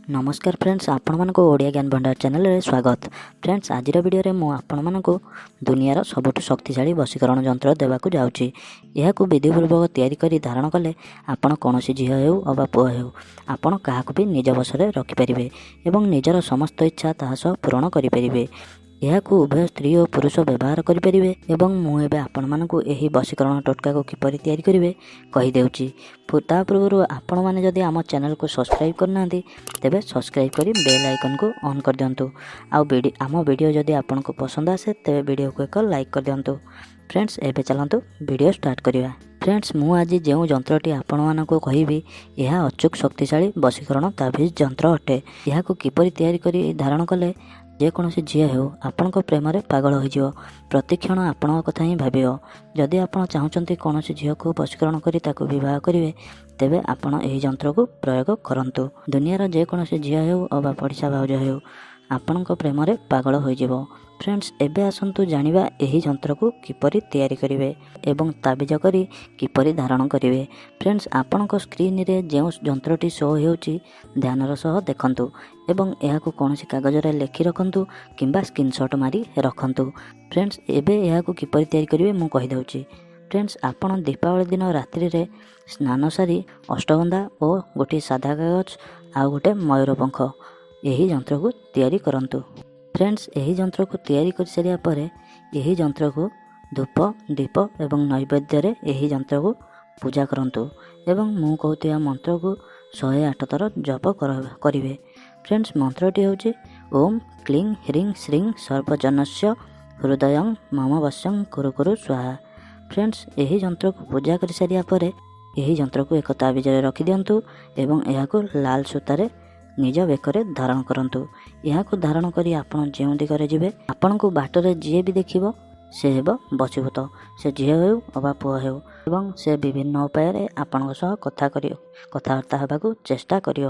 ନମସ୍କାର ଫ୍ରେଣ୍ଡସ୍, ଆପଣମାନଙ୍କୁ ଓଡ଼ିଆ ଜ୍ଞାନ ଭଣ୍ଡାର ଚ୍ୟାନେଲରେ ସ୍ୱାଗତ। ଫ୍ରେଣ୍ଡସ୍, ଆଜିର ଭିଡ଼ିଓରେ ମୁଁ ଆପଣମାନଙ୍କୁ ଦୁନିଆର ସବୁଠୁ ଶକ୍ତିଶାଳୀ ବଶୀକରଣ ଯନ୍ତ୍ର ଦେବାକୁ ଯାଉଛି। ଏହାକୁ ବିଧିପୂର୍ବକ ତିଆରି କରି ଧାରଣ କଲେ ଆପଣ କୌଣସି ଝିଅ ହେଉ ଅବା ପୁଅ ହେଉ, ଆପଣ କାହାକୁ ବି ନିଜ ବଶରେ ରଖିପାରିବେ ଏବଂ ନିଜର ସମସ୍ତ ଇଚ୍ଛା ତାହା ସହ ପୂରଣ କରିପାରିବେ। ଏହାକୁ ଉଭୟ ସ୍ତ୍ରୀ ଓ ପୁରୁଷ ବ୍ୟବହାର କରିପାରିବେ ଏବଂ ମୁଁ ଏବେ ଆପଣମାନଙ୍କୁ ଏହି ବଶୀକରଣ ଟୋଟକାକୁ କିପରି ତିଆରି କରିବେ କହିଦେଉଛି। ତା ପୂର୍ବରୁ ଆପଣମାନେ ଯଦି ଆମ ଚ୍ୟାନେଲକୁ ସବସ୍କ୍ରାଇବ୍ କରିନାହାନ୍ତି, ତେବେ ସବସ୍କ୍ରାଇବ୍ କରି ବେଲ୍ ଆଇକନ୍କୁ ଅନ୍ କରିଦିଅନ୍ତୁ। ଆଉ ଆମ ଭିଡ଼ିଓ ଯଦି ଆପଣଙ୍କୁ ପସନ୍ଦ ଆସେ, ତେବେ ଭିଡ଼ିଓକୁ ଏକ ଲାଇକ୍ କରିଦିଅନ୍ତୁ। ଫ୍ରେଣ୍ଡସ୍, ଏବେ ଚାଲନ୍ତୁ ଭିଡ଼ିଓ ଷ୍ଟାର୍ଟ କରିବା। ଫ୍ରେଣ୍ଡସ୍, ମୁଁ ଆଜି ଯେଉଁ ଯନ୍ତ୍ରଟି ଆପଣମାନଙ୍କୁ କହିବି, ଏହା ଅଚୂକ ଶକ୍ତିଶାଳୀ ବଶୀକରଣ ତାବିଜ ଯନ୍ତ୍ର ଅଟେ। ଏହାକୁ କିପରି ତିଆରି କରି ଧାରଣ କଲେ ଯେକୌଣସି ଝିଅ ହେଉ, ଆପଣଙ୍କ ପ୍ରେମରେ ପାଗଳ ହୋଇଯିବ, ପ୍ରତିକ୍ଷଣ ଆପଣଙ୍କ କଥା ହିଁ ଭାବିବ। ଯଦି ଆପଣ ଚାହୁଁଛନ୍ତି କୌଣସି ଝିଅକୁ ବଶୀକରଣ କରି ତାକୁ ବିବାହ କରିବେ, ତେବେ ଆପଣ ଏହି ଯନ୍ତ୍ରକୁ ପ୍ରୟୋଗ କରନ୍ତୁ। ଦୁନିଆର ଯେକୌଣସି ଝିଅ ହେଉ ଅବା ପଡ଼ିଶା ଭାଉଜ ହେଉ, ଆପଣଙ୍କ ପ୍ରେମରେ ପାଗଳ ହୋଇଯିବ। ଫ୍ରେଣ୍ଡସ୍, ଏବେ ଆସନ୍ତୁ ଜାଣିବା ଏହି ଯନ୍ତ୍ରକୁ କିପରି ତିଆରି କରିବେ ଏବଂ ତାବିଜ କରି କିପରି ଧାରଣ କରିବେ। ଫ୍ରେଣ୍ଡସ୍, ଆପଣଙ୍କ ସ୍କ୍ରିନରେ ଯେଉଁ ଯନ୍ତ୍ରଟି ଶୋ ହେଉଛି, ଧ୍ୟାନର ସହ ଦେଖନ୍ତୁ ଏବଂ ଏହାକୁ କୌଣସି କାଗଜରେ ଲେଖି ରଖନ୍ତୁ କିମ୍ବା ସ୍କ୍ରିନସଟ୍ ମାରି ରଖନ୍ତୁ। ଫ୍ରେଣ୍ଡସ୍, ଏବେ ଏହାକୁ କିପରି ତିଆରି କରିବେ ମୁଁ କହିଦେଉଛି। ଫ୍ରେଣ୍ଡସ୍, ଆପଣ ଦୀପାବଳି ଦିନ ରାତ୍ରିରେ ସ୍ନାନ ସାରି ଅଷ୍ଟଗନ୍ଧା ଓ ଗୋଟିଏ ସାଧା କାଗଜ ଆଉ ଗୋଟେ ମୟୂର ପଙ୍ଖ ଏହି ଯନ୍ତ୍ରକୁ ତିଆରି କରନ୍ତୁ। ଫ୍ରେଣ୍ଡସ୍, ଏହି ଯନ୍ତ୍ରକୁ ତିଆରି କରିସାରିବା ପରେ ଏହି ଯନ୍ତ୍ରକୁ ଧୂପ, ଦୀପ ଏବଂ ନୈବେଦ୍ୟରେ ଏହି ଯନ୍ତ୍ରକୁ ପୂଜା କରନ୍ତୁ ଏବଂ ମୁଁ କହୁଥିବା ମନ୍ତ୍ରକୁ 108 ଥର ଜପ କରିବେ। ଫ୍ରେଣ୍ଡସ୍, ମନ୍ତ୍ରଟି ହେଉଛି ଓମ୍ କ୍ଲିଂ ହ୍ରିଂ ଶ୍ରୀଂ ସର୍ବଜନସ୍ୟ ହୃଦୟଂ ମମ ବଶ୍ୟଂ କୁରୁ କୁରୁ ସ୍ୱାହା। ଫ୍ରେଣ୍ଡସ୍, ଏହି ଯନ୍ତ୍ରକୁ ପୂଜା କରିସାରିବା ପରେ ଏହି ଯନ୍ତ୍ରକୁ ଏକ ତାବିଜରେ ରଖିଦିଅନ୍ତୁ ଏବଂ ଏହାକୁ ଲାଲ ସୂତାରେ ନିଜ ବେକରେ ଧାରଣ କରନ୍ତୁ। ଏହାକୁ ଧାରଣ କରି ଆପଣ ଯେଉଁ ଦିଗରେ ଯିବେ, ଆପଣଙ୍କୁ ବାଟରେ ଯିଏ ବି ଦେଖିବ, ସେ ହେବ ବଶୀଭୂତ। ସେ ଝିଅ ହେଉ ଅବା ପୁଅ ହେଉ ଏବଂ ସେ ବିଭିନ୍ନ ଉପାୟରେ ଆପଣଙ୍କ ସହ କଥା କରି କଥାବାର୍ତ୍ତା ହେବାକୁ ଚେଷ୍ଟା କରିବ।